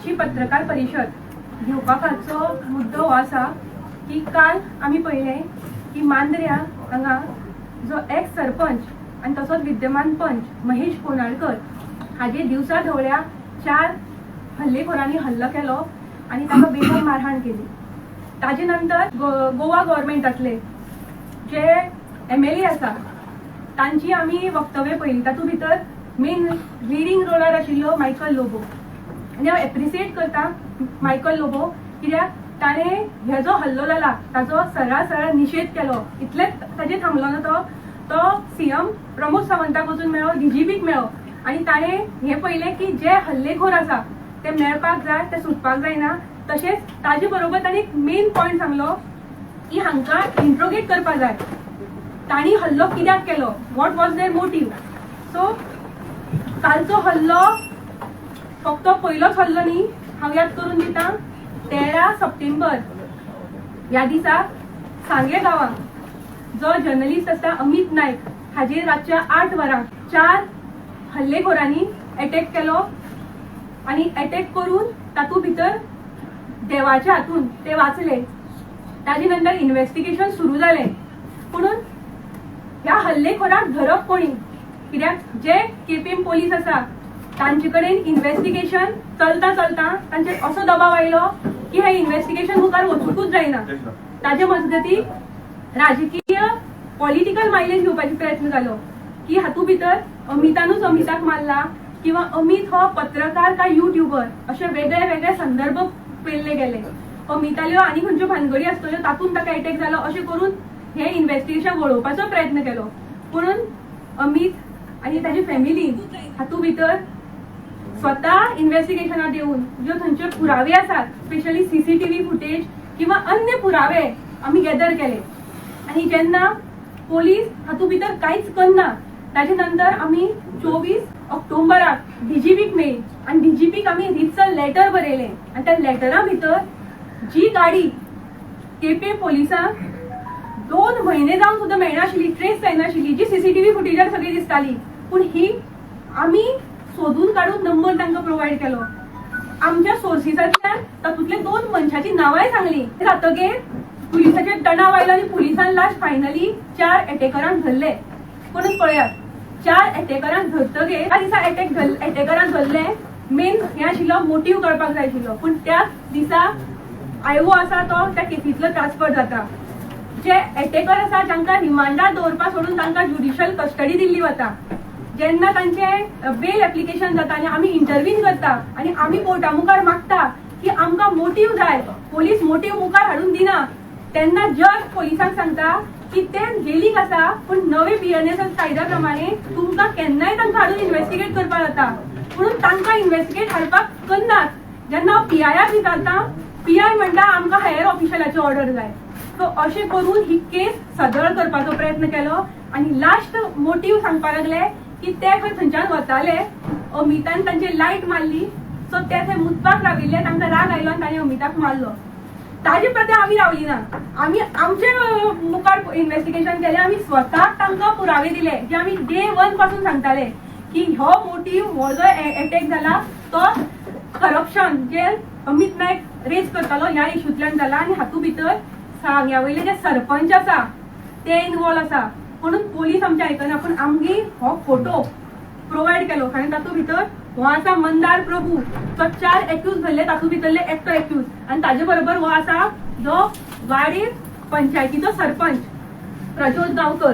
आजची पत्रकार परिशद घेवपाचो मुद्दो हो आसा की काल आमी पळयलें की मांद्र्या हांगा जो एक्स सरपंच आनी तसोच विद्यमान पंच महेश कोनाडकर हाजे दिवसा ढवळ्या 4 हल्लेखोरांनी हल्लो केलो आनी ताका बेगम मारहाण केली. ताजे नंतर गोवा गव्हर्मेंटांतले जे MLA आसा तांची आमी वक्तव्य पळयली. तातूंत भितर मेन लिडींग रोलार आशिल्लो मायकल लोबो आनी हांव एप्रिसिएट करता मायकल लोबो कित्याक ताणें हे जो हल्लो जाला ताचो सरळ सरळ निशेध केलो. इतलेंच ताजेर थांबलो ना तो तो CM Pramod सावंताक वचून मेळ्ळो, DGPक मेळ्ळो आनी ताणें हें पळयलें की जे हल्लेखोर आसा ते मेळपाक जाय, ते सुटपाक जायना. तशेंच ताजे बरोबर ताणें एक मेन पॉयंट सांगलो की हांकां इंट्रोगेट करपाक जाय, तांणी हल्लो कित्याक केलो, what was their motive. So कालचो हल्लो फक्त पयलोच हल्लो न्ही, हांव याद करून दिता 13 सप्टेंबर ह्या दिसा सांगे गांवांत जो जर्नलिस्ट आसा अमित नायक हाजेर रातच्या 8 वरांक 4 हल्लेखोरांनी एटॅक केलो आनी एटॅक करून तातूंत भितर देवाच्या हातून ते वाचले. ताजे नंतर इन्व्हेस्टिगेशन सुरू जालें. पुणून ह्या हल्लेखोराक धरप कोणी, कित्याक जे केपें पोलीस आसा तांचे कडेन इन्व्हेस्टिगेशन चलता चलता तांचेर असो दबाव आयलो की हे इन्व्हेस्टिगेशन मुखार वचुंकूच जायना. ताजे मजगती राजकीय पॉलिटिकल मायलेज घेवपाचो प्रयत्न जालो की हातूंत भितर अमितानूच अमिताक मारला किंवा अमित हो पत्रकार काय युट्युबर अशे वेगळे वेगळे संदर्भ पेल्ले गेले. अमिताल्यो आनी खंयच्यो भानगडी आसतल्यो तातूंत ताका एटॅक जालो अशें करून हे इन्व्हेस्टिगेशन वळोवपाचो प्रयत्न केलो. पुणून अमित आनी ताजी फॅमिली हातूंत भितर स्वता इन्व्हेस्टिगेशनात येवन ज्यो थंयचे पुरावे आसात, स्पेशली CCTV footage किंवा अन्य पुरावे आमी गॅदर केले आनी जेन्ना पोलीस हातूंत भितर कांयच करना ताजे नंतर आमी 24 ऑक्टोबराक DGPक मेळ्ळी आनी DGPक आमी रितसर लेटर बरयलें आनी त्या लेटरा भितर जी गाडी केपें पोलिसांक 2 म्हयने जावन सुद्दां मेळनाशिल्ली, ट्रेस जायनाशिल्ली, जी CCTV फुटेजार सगळी दिसताली, पूण ही आमी सोदून काडून नंबर तांकां प्रोवायड केलो. आमच्या सोर्सिसांतल्यान तातूंतले 2 मनशाची नांवांय सांगली. जातगीर पुलिसाचेर तणाव आयलो आनी पुलिसान लास्ट फायनली 4 एटॅकरांक धरले. पूण पळयात 4 एटॅकरांक धरतगीर त्या दिसा एटॅकरांक धरले, मेन हें आशिल्लो मोटीव कळपाक जाय आशिल्लो. पूण त्या दिसा आयवो आसा तो त्या केसींतलो ट्रान्सफर जाता. जे एटॅकर आसा तांकां रिमांडार दवरपा सोडून तांकां ज्युडिशियल कस्टडी दिल्ली वता. जेन्ना तांचे बेल एप्लिकेशन जाता आनी आमी इंटरवीन करता आनी आमी कोर्टा मुखार मागता की आमकां मोटीव जाय, पोलीस मोटीव मुखार हाडून दिना, तेन्ना जज पोलिसांक सांगता की ते जेलीक आसा पूण नवे BNSS कायद्या प्रमाणे तुमकां केन्नाय तांकां हाडून इन्व्हेस्टिगेट करपाक जाता, पूण तांकां इन्व्हेस्टिगेट हाडपाक करनात. जेन्ना हांव PIR विचारता, PI म्हणटा आमकां हायर ऑफिशलाची ऑर्डर जाय. सो अशें करून ही केस सदळ करपाचो प्रयत्न केलो आनी लास्ट मोटीव सांगपाक लागले की ते खंय थंयच्यान वताले, अमितान तांची लायट मारली, सो ते थंय मुतपाक राविल्ले, तांकां राग आयलो आनी तांणी अमिताक मारलो. ताजे प्रती आमी रावली ना, आमी आमचे मुखार इन्व्हेस्टिगेशन केलें, आमी स्वताक तांकां पुरावे दिले जे आमी डे 1 पासून सांगताले की हो मोटीव हो जो एटॅक जाला तो करप्शन जे अमित नायक रेज करतालो ह्या इशूंतल्यान जाला आनी हातूंत भितर सांग्या वयले जे सरपंच आसा ते इनवॉल्व आसा. म्हणून पोलीस आमचे आयकना, पूण आमगे हो फोटो प्रोवायड केलो कारण तातूंत भितर हो आसा मंदार प्रभू, तो 4 एक्यूज धरले, तातूंत भितरले एकटो एक्यूज आनी ताजे बरोबर हो आसा जो वाडी पंचायतीचो सरपंच प्रज्योत गांवकर,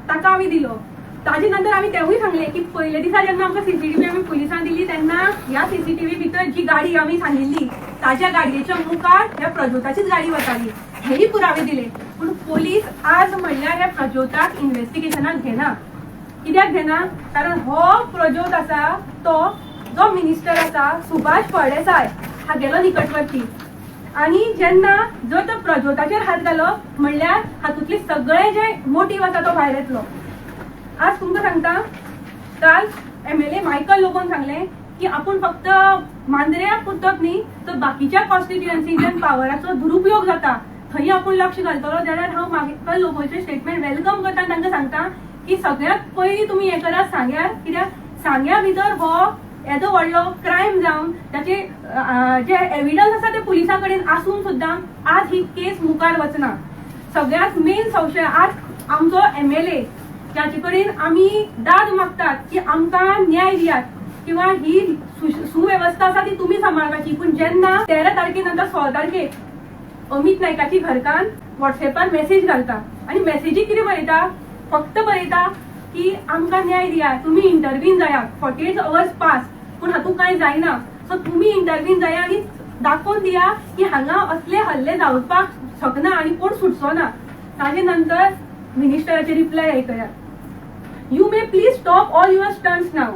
ताका आमी दिलो. ताजे नंतर आमी तेवूय सांगले की पयले दिसा जेन्ना आमकां CCTV आमी पुलिसांक दिली तेन्ना ह्या CCTV भितर जी गाडी आमी सांगिल्ली ताज्या गाडयेच्या मुखार ह्या प्रज्योताचीच गाडी वताली, हेय पुरावे दिले. पूण पोलीस आज म्हणल्यार ह्या प्रज्योताक इन्व्हेस्टिगेशनाक घेना. कित्याक घेना? कारण हो प्रज्योत आसा तो जो मिनिस्टर आसा सुभाष फळदेसाय हागेलो निकटवर्ती आनी जेन्ना जर तो प्रज्योताचेर हात घालो म्हणल्यार हातूंतले सगळे जे मोटीव आसा तो भायर येतलो. आज तुमकां सांगता, काल MLA Michael लोबोन सांगलें की आपूण फक्त मांद्र्या पुरतोच न्ही तर बाकीच्या कॉन्स्टिट्युएन्सीच्यान पावराचो दुरुपयोग जाता थंय आपूण लक्ष घालतलो. जाल्यार हांव मायकल लोबोचें स्टेटमेंट welcome करता आनी तांकां सांगता की सगळ्यांत पयलीं तुमी हें करात सांग्यार, कित्याक सांग्या भितर हो येदो व्हडलो क्रायम जावन ताचे जे एविडन्स आसा ते पुलिसां कडेन आसून सुद्दां आज ही केस मुखार वचना. सगळ्यात मेन संशय, आज आमचो एमएलए जाचे कडेन आमी दाद मागतात की आमकां न्याय दियात किंवा ही सुवेवस्था आसा ती तुमी सांबाळपाची, पूण जेन्ना 13 तारखे नंतर 16 तारखेक अमित नायकाची घरकान्न वॉट्सएपार मेसेज घालता आनी मेसेजीक कितें बरयता, फक्त बरयता की आमकां न्याय दिया, तुमी इंटरवीन जायात, 48 अवर्स पास पूण हातूंत कांय जायना, सो तुमी इंटरवीन जाया आनी दाखोवन दिया की हांगा असले हल्ले जावपाक शकना आनी कोण सुटचो ना. ताजे नंतर मिनिस्टराचे reply आयकयात. "You may please stop all your stunts now.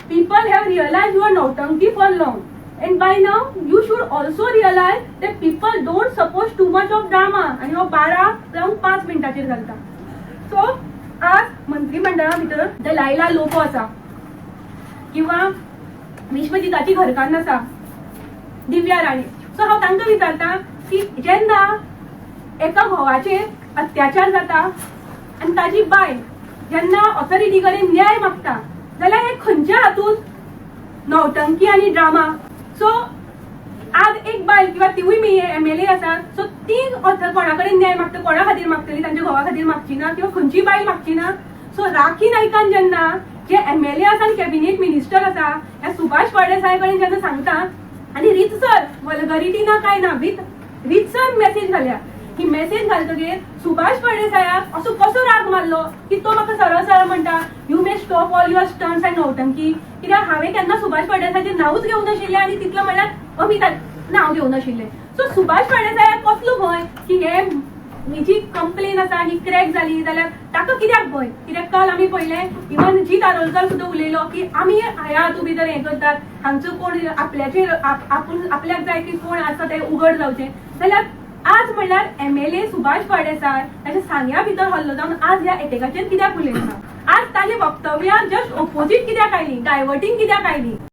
People have realized your nautanki for long. And by now, you should also realize that people don't support too much of drama." आणि हो 12 जावन 5 मिनटाचेर घालता. So आज मंत्रिमंडळा भितर दलायला लोबो आसा किंवा विश्वजिताची घरकान्न आसा दिव्या राणे. सो हांव तांकां विचारता की जेन्ना एका घोवाचेर अत्याचार जाता आनी ताजी बायल जेन्ना ऑथॉरिटी कडेन न्याय मागता जाल्यार हे खंयच्या हातूंत नौटंकी आनी ड्रामा? सो आज एक बायल किंवा तिवूय बी एमएलए आसा, सो ती कोणा कडेन न्याय मागता, कोणा खातीर मागतली? तांच्या घोवा खातीर मागची ना किंवा खंयची बायल मागची ना? सो राखी नायकान जेन्ना जे एमएलए आसा आनी कॅबिनेट मिनिस्टर आसा ह्या सुभाष फळदेसाय कडेन जेन्ना सांगता आनी रितसर वल्गरिटी ना काय ना, विथ रितसर मेसेज घाल्या, ही मेसेज घालतगीर सुभाष फळदेसायाक असो कसो राग मारलो की तो म्हाका सरळ सरळ म्हणटा, "You may stop all your stunts and nautanki"? कित्याक हांवें केन्ना सुभाष फळदेसायाचें नांवूच घेवंक नाशिल्लें आनी तितलो म्हणल्यार अमिताचें नांव घेवंक नाशिल्लें. सो सुभाष फळदेसायाक कसलो भंय की हे ही जी कंप्लेन आसा ही क्रॅक जाली जाल्यार ताका कित्याक भंय? कित्याक काल आमी पळयलें, इवन जीत आरोलकर सुद्दां उलयलो की आमी ह्या हातूंत भितर हें करतात, हांगचो कोण आपल्याचेर आपूण आपल्याक जाय की कोण आसा ते उगड जावचे. जाल्यार आज म्हणल्यार एमएलए सुभाष फळदेसाय ताच्या सांग्या भितर हल्लो जावन आज ह्या एटेकाचेर कित्याक उलयना? आज ताजे वक्तव्या जस्ट ओपोजीट कित्याक आयली? डायवर्टींग कित्याक आयली?